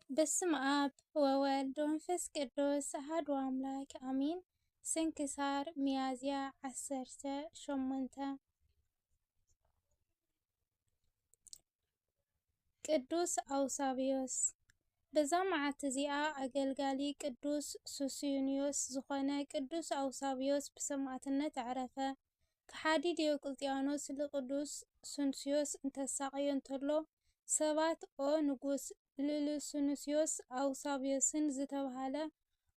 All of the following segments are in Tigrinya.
በስመ ኣብ ወወልድ ወመንፈስ ቅዱስ ኣሐዱ ኣምላክ ኣሚን። ስንክሳር ሚያዝያ ዓሰርተ ሸሞንተ። ቅዱስ ኣውሳብዮስ። በዛ መዓልቲ እዚኣ ኣገልጋሊ ቅዱስ ሱስዩንዮስ ዝኾነ ቅዱስ ኣውሳብዮስ ብሰማዕትነት ኣዕረፈ። ከሓዲ ዲዮቅልጥያኖስ ንቅዱስ ሱስንዮስ እንተሳቕዮ እንተሎ፣ ሰባት፣ "ኦ ንጉስ፣ ልዕሊ ሱስንዮስ ኣውሳብዮስን ዝተባህለ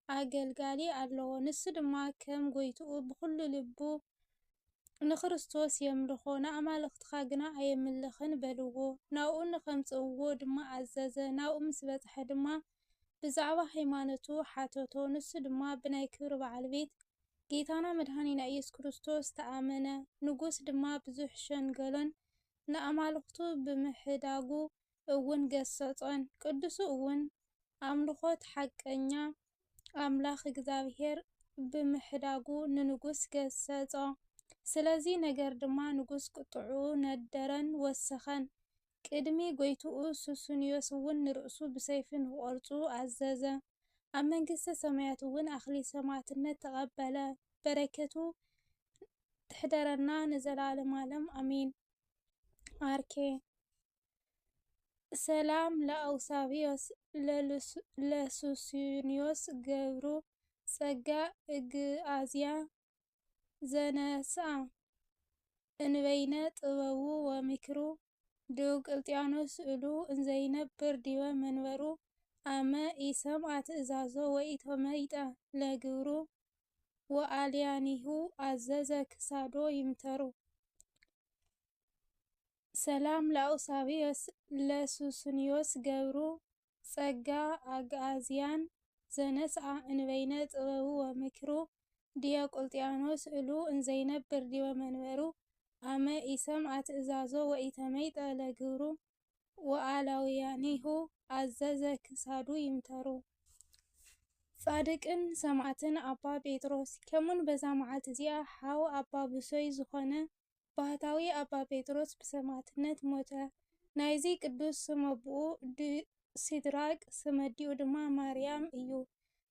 ኣገልጋሊ ኣለዎ። ንሱ ድማ ከም ጎይትኡ ብኹሉ ልቡ ንክርስቶስ የምልኾ፣ ንኣማልኽትኻ ግና ኣየምልኽን" በልዎ። ናብኡ ንኸምጽእዎ ድማ ኣዘዘ። ናብኡ ምስ በጽሐ ድማ ብዛዕባ ሃይማኖቱ ሓተቶ። ንሱ ድማ ብናይ ክብሪ በዓል ቤት ጌታና መድኃኒና ኢየሱስ ክርስቶስ ተኣመነ። ንጉስ ድማ ብዙሕ ሸንገሎን ንኣማልኽቱ ብምሕዳጉ እውን ገሰጾን። ቅዱሱ እውን ኣምልኾት ሓቀኛ ኣምላኽ እግዚኣብሔር ብምሕዳጉ ንንጉስ ገሰጾ። ስለዚ ነገር ድማ ንጉስ ቁጥዑ ነደረን ወሰኸን። ቅድሚ ጎይትኡ ሱስንዮስ እውን ንርእሱ ብሰይፊ ንኽቖርጹ ኣዘዘ። ኣብ መንግስተ ሰማያት እውን ኣኽሊል ሰማዕትነት ተቐበለ። በረከቱ ትሕደረና ንዘለዓለም ዓለም ኣሜን። ኣርኬ። ሰላም ለአውሳብዮስ ለሉስ-፣ ለሱስንዮስ ገብሩ ጸጋ እግኣዝያ ዘነስኣ እንበይነ ጥበቡ ወምክሩ ዲዮቅልጥያኖስ እሉ እንዘይነብር ዲበ መንበሩ ኣመ ኢሰምዓ ትእዛዞ ወኢተመይጠ ለግብሩ ወኣልያኒሁ ኣዘዘ ክሳዶ ይምተሩ። ሰላም ለአውሳብዮስ ለሱስንዮስ ገብሩ ጸጋ ኣግኣዝያን ዘነስኣ እንበይነ ጥበቡ ወምክሩ ዲዮቅልጥያኖስ እሉ እንዘይነብር ዲበ መንበሩ ኣመ ኢሰምዓ ትእዛዞ ወኢተመይጠ ለግብሩ ወኣላውያኒሁ ኣዘዘ ክሳዱ ይምተሩ። ጻድቅን ሰማዕትን ኣባ ጴጥሮስ። ከምኡን በዛ መዓልቲ እዚኣ ሓው ኣባ ብሶይ ዝኾነ ባህታዊ ኣባ ጴጥሮስ ብሰማዕትነት ሞተ። ናይዚ ቅዱስ ስም ኣቦኡ ድ-፣ ሲድራቅ ስም ኣዲኡ ድማ ማርያም እዩ።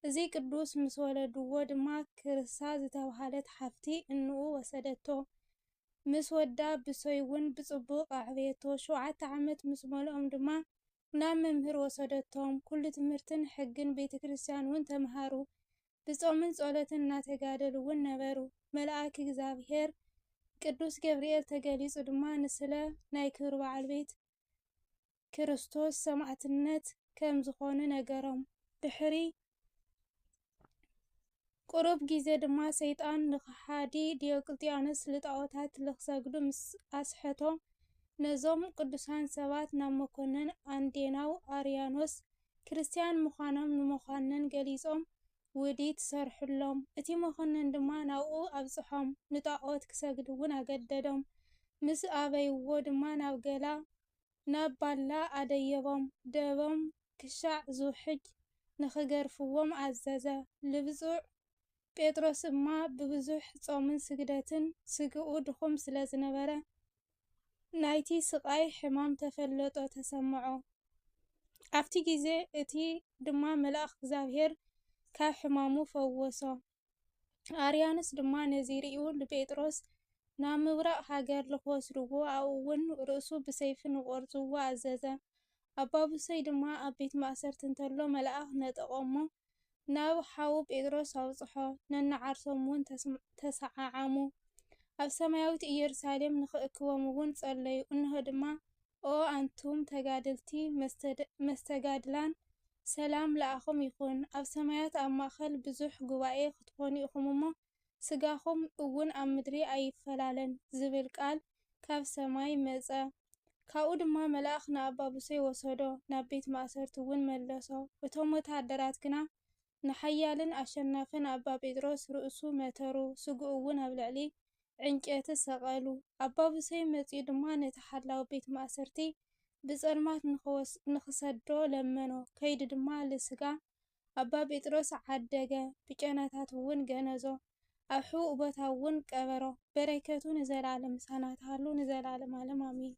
እዚ ቅዱስ ምስ ወለድዎ ድማ ክርስሳ ዝተባህለት ሓፍቲ እንኡ ወሰደቶ። ምስ ወዳ ብሶይ እውን ብጽቡቕ ኣዕበየቶ። ሸውዓተ ዓመት ምስ መልኦም ድማ ናብ መምህር ወሰደቶም። ኩሉ ትምህርትን ሕግን ቤተ ክርስቲያን እውን ተምሃሩ። ብጾምን ጸሎትን እናተጋደሉ እውን ነበሩ። መልኣክ እግዚኣብሔር ቅዱስ ገብርኤል ተገሊጹ ድማ ንስለ ናይ ክብሪ በዓል ቤት ክርስቶስ ሰማዕትነት ከም ዝኾኑ ነገሮም። ድሕሪ ቁሩብ ግዜ ድማ ሰይጣን ንኸሓዲ ዲዮቅልጥያኖስ ልጣኦታት ልኽሰግዱ ምስ ኣስሐቶ፣ ነዞም ቅዱሳን ሰባት ናብ መኮንን ኣንዴናው ኣርያኖስ ክርስትያን ምዃኖም ንመኮንን ገሊጾም ውዲት ሰርሑሎም። እቲ መኮንን ድማ ናብኡ ኣብጽሖም፣ ንጣኦት ክሰግዱ እውን ኣገደዶም። ምስ ኣበይዎ ድማ ናብ ገላ ናብ ባላ ኣደየቦም። ደቦም ክሻዕ ዝውሕጅ ንኽገርፍዎም ኣዘዘ። ልብጹዕ ጴጥሮስ እማ ብብዙሕ ጾምን ስግደትን ስግኡ ድኹም ስለ ዝነበረ፣ ናይቲ ስቓይ ሕማም ተፈለጦ ተሰምዖ። ኣብቲ ግዜ እቲ ድማ መልኣኽ እግዚኣብሔር ካብ ሕማሙ ፈወሶ። ኣርያኖስ ድማ ነዚ ርእዩ ንጴጥሮስ ናብ ምብራቕ ሃገር ንኽወስድዎ፣ ኣብኡ እውን ርእሱ ብሰይፊ ንኽቖርጽዎ ኣዘዘ። ኣባ ብሶይ ድማ ኣብ ቤት ማእሰርቲ እንተሎ መልኣኽ ነጠቖ እሞ ናብ ሓዉ ጴጥሮስ ኣብጽሖ። ነንዓርሶም እውን ተስም-፣ ተሰዓዓሙ። ኣብ ሰማያዊት ኢየሩሳሌም ንኽእክቦም እውን ጸለዩ። እንሆ ድማ፣ ኦ ኣንቱም ተጋደልቲ መስተደ-፣ መስተጋድላን፣ ሰላም ለኣኹም ይኹን። ኣብ ሰማያት ኣብ ማእከል ብዙሕ ጉባኤ ክትኾኑ ኢኹም እሞ፣ ስጋኹም እውን ኣብ ምድሪ ኣይፈላለን ዝብል ቃል ካብ ሰማይ መጸ። ካብኡ ድማ መልኣኽ ንኣባ ብሶይ ወሰዶ፣ ናብ ቤት ማእሰርቲ እውን መለሶ። እቶም ወተሃደራት ግና ንሓያልን ኣሸናፍን ኣባ ጴጥሮስ ርእሱ መተሩ፣ ስግኡ እውን ኣብ ልዕሊ ዕንጨቲ ሰቐሉ። ኣባ ብሶይ መጺኡ ድማ ነቲ ሓላዊ ቤት ማእሰርቲ ብጸልማት ንኽወስ-፣ ንኽሰዶ ለመኖ። ከይዱ ድማ ልስጋ ኣባ ጴጥሮስ ዓደገ፣ ብጨናታት እውን ገነዞ። ኣብ ሕቡእ ቦታ እውን ቀበሮ። በረከቱ ንዘለዓለም ምሳና ትሃሉ ንዘለዓለም ዓለም ኣሜን።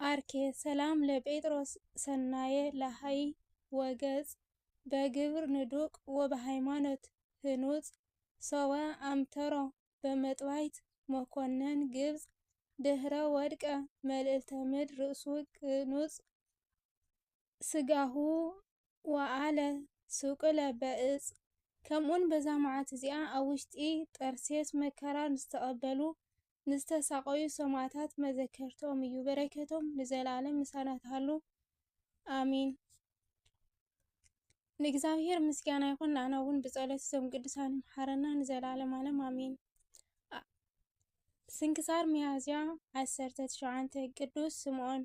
ኣርኬ ሰላም ለጴጥሮስ ሰናየ ለሃይ ወገጽ በግብር ንዱቅ ወበሃይማኖት ህኑጽ ሶበ ኣምተሮ በመጥባይት መኮነን ግብጽ ድህረ ወድቀ መልእልተ ምድር ርእሱ ቅኑጽ ስጋሁ ወአለ ሱቅለ በእጽ። ከምኡን በዛ መዓት እዚኣ ኣብ ውሽጢ ጠርሴስ መከራ ንዝተቐበሉ ንዝተሳቐዩ ሰማዕታት መዘከርቶም እዩ። በረከቶም ንዘለዓለም ምሳና ትሃሉ። ኣሜን። ንእግዚኣብሔር ምስጋና ይኹን፣ ንኣና እውን ብጸሎት እዞም ቅዱሳን ይምሓረና ንዘለዓለም ዓለም። ኣሜን። ኣ-፣ ስንክሳር ሚያዝያ ዓሰርተ ትሽዓተ። ቅዱስ ስምዖን።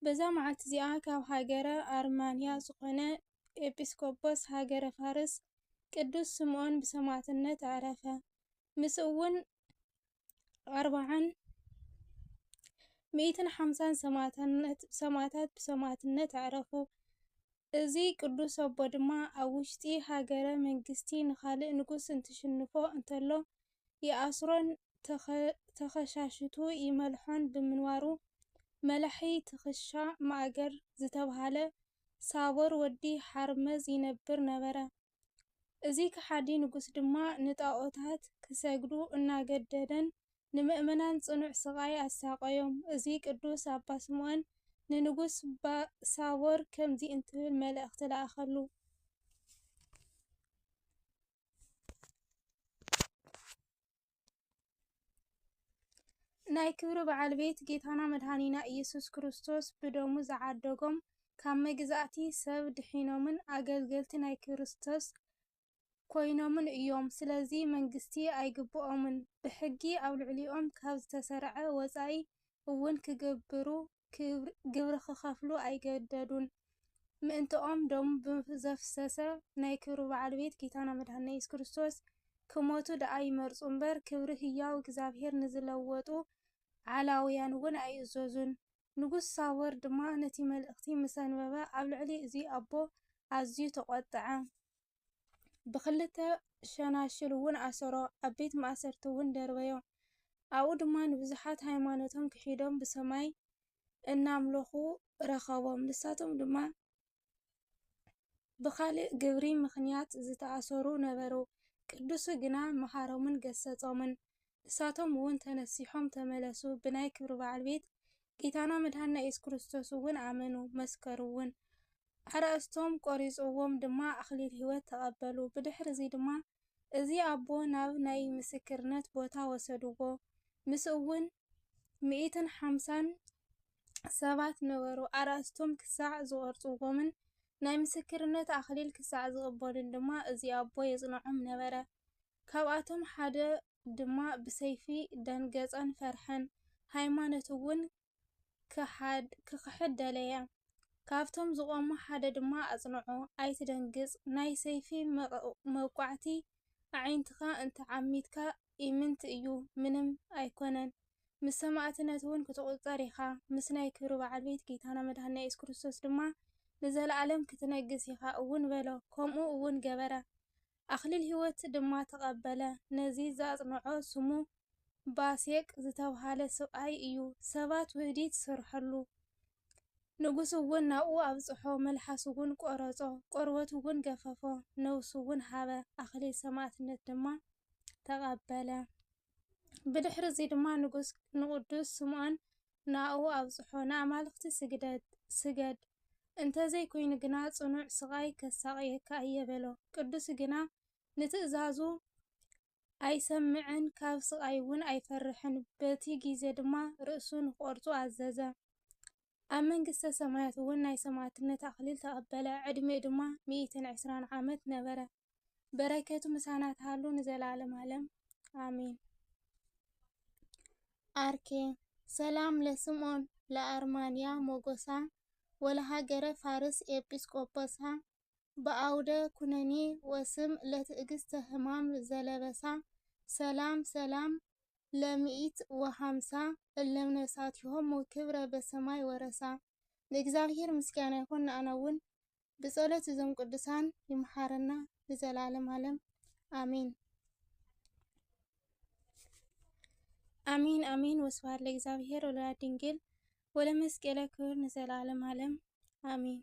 በዛ መዓልቲ እዚኣ ካብ ሃገረ ኣርማንያ ዝኾነ ኤጲስቆጶስ ሃገረ ፋርስ ቅዱስ ስምዖን ብሰማዕትነት ኣዕረፈ። ምስ እውን ኣርባዓን ሚእትን ሓምሳን ሰማዕታነት-፣ ሰማዕታት ብሰማዕትነት ኣዕረፉ። እዚ ቅዱስ ኣቦ ድማ ኣብ ውሽጢ ሃገረ መንግስቲ ንኻልእ ንጉስ እንትሽንፎ እንተሎ ይኣስሮን ተኸ-፣ ተኸሻሽቱ ይመልሖን ብምንባሩ፣ መላሒ ትኽሻ ማእገር ዝተብሃለ ሳቦር ወዲ ሓርመዝ ይነብር ነበረ። እዚ ከሓዲ ንጉስ ድማ ንጣኦታት ክሰግዱ እናገደደን ንምእመናን ጽኑዕ ስቓይ ኣሳቐዮም። እዚ ቅዱስ ኣባ ስምዖን ንንጉስ ባ-፣ ሳቦር ከምዚ እንትብል መልእኽቲ ለኣኸሉ። ናይ ክብሪ በዓል ቤት ጌታና መድኃኒና ኢየሱስ ክርስቶስ ብደሙ ዝዓደጎም ካብ መግዛእቲ ሰብ ድሒኖምን ኣገልገልቲ ናይ ክርስቶስ ኮይኖምን እዮም። ስለዚ መንግስቲ ኣይግብኦምን። ብሕጊ ኣብ ልዕሊኦም ካብ ዝተሰርዐ ወጻኢ እውን ክገብሩ፣ ክብር-፣ ግብሪ ክኸፍሉ ኣይገደዱን። ምእንትኦም ደሙ ብዘፍሰሰ ናይ ክብሪ በዓል ቤት ጌታና መድኃኒና ኢየሱስ ክርስቶስ ክሞቱ ደኣ ይመርጹ እምበር፣ ክብሪ ህያው እግዚኣብሔር ንዝለወጡ ዓላውያን እውን ኣይእዘዙን። ንጉስ ሳወር ድማ ነቲ መልእኽቲ ምስ ኣንበበ፣ ኣብ ልዕሊ እዚ ኣቦ ኣዝዩ ተቖጥዐ። ብኽልተ ሸናሽል እውን ኣሰሮ፣ ኣብ ቤት ማእሰርቲ እውን ደርበዮ። ኣብኡ ድማ ንብዙሓት ሃይማኖቶም ክሒዶም ብሰማይ እናምለኹ ረኸቦም። ንሳቶም ድማ ብኻልእ ግብሪ ምኽንያት ዝተኣሰሩ ነበሩ። ቅዱሱ ግና መሃሮምን ገሰጾምን። ንሳቶም እውን ተነሲሖም ተመለሱ። ብናይ ክብሪ በዓል ቤት ጌታና መድኃኒና ኢየሱስ ክርስቶስ እውን ኣመኑ፣ መስከሩ እውን። ኣርእስቶም ቆሪጽዎም ድማ ኣኽሊል ሕይወት ተቐበሉ። ብድሕሪ እዚ ድማ እዚ ኣቦ ናብ ናይ ምስክርነት ቦታ ወሰድዎ። ምስ እውን ሚእትን ሓምሳን ሰባት ነበሩ። ኣርእስቶም ክሳዕ ዝቖርጽዎምን ናይ ምስክርነት ኣኽሊል ክሳዕ ዝቕበሉን ድማ እዚ ኣቦ የጽንዖም ነበረ። ካብኣቶም ሓደ ድማ ብሰይፊ ደንገጸን ፈርሐን። ሃይማኖት እውን ክሓድ-፣ ክኽሕድ ደለየ። ካብቶም ዝቖሙ ሓደ ድማ ኣጽንዖ፣ ኣይትደንግጽ፣ ናይ ሰይፊ መቕ-፣ መውቃዕቲ ኣዒንትኻ እንተ ዓሚትካ ኢምንት እዩ፣ ምንም ኣይኮነን። ምስ ሰማእትነት እውን ክትቑጸር ኢኻ፣ ምስ ናይ ክብሪ በዓል ቤት ጌታና መድኃኒና ኢየሱስ ክርስቶስ ድማ ንዘለዓለም ክትነግስ ኢኻ እውን በሎ። ከምኡ እውን ገበረ። ኣኽሊል ሕይወት ድማ ተቐበለ። ነዚ ዘጽንዖ ስሙ ባሴቅ ዝተብሃለ ሰብኣይ እዩ። ሰባት ውህደት ዝሰርሐሉ። ንጉስ እውን ናብኡ ኣብጽሖ፣ መልሓሱ እውን ቆረጾ፣ ቆርበቱ እውን ገፈፎ፣ ነብሱ እውን ሃበ። ኣኽሊል ሰማእትነት ድማ ተቐበለ። ብድሕሪ እዚ ድማ ንጉስ ንቅዱስ ስምዖን ናብኡ ኣብጽሖ፣ ንኣማልኽቲ ስግደት፣ ስገድ፣ እንተዘይኮይኑ ግና ጽኑዕ ስቓይ ከሳቕየካ እየ በሎ። ቅዱስ ግና ንትእዛዙ ኣይሰምዕን፣ ካብ ስቓይ እውን ኣይፈርሕን። በቲ ግዜ ድማ ርእሱ ንኽቖርጹ ኣዘዘ። ኣብ መንግስተ ሰማያት እውን ናይ ሰማዕትነት ኣኽሊል ተቐበለ። ዕድሜኡ ድማ ሚእትን ዕስራን ዓመት ነበረ። በረከቱ ምሳና ትሃሉ ንዘለዓለም ዓለም። ኣሜን። ኣርኬ። ሰላም ለስምዖን ለኣርማንያ ሞጎሳ ወለሃገረ ፋርስ ኤጲስቆጶሳ በአውደ ኩነኔ ወስም ለትዕግስተ ሕማም ዘለበሳ ሰላም ሰላም ለሚእት ወሃምሳ እለ ነፍሳቲሆሙ ክብረ በሰማይ ወረሳ። ንእግዚኣብሔር ምስጋና ይኹን፣ ንኣና እውን ብጸሎት እዞም ቅዱሳን ይምሓረና ንዘላለም ዓለም። ኣሜን። ኣሜን፣ ኣሜን። ወስብሐት ለእግዚኣብሔር ወለወላዲት ድንግል ወለመስቀለ ክቡር ንዘላለም ዓለም። ኣሜን።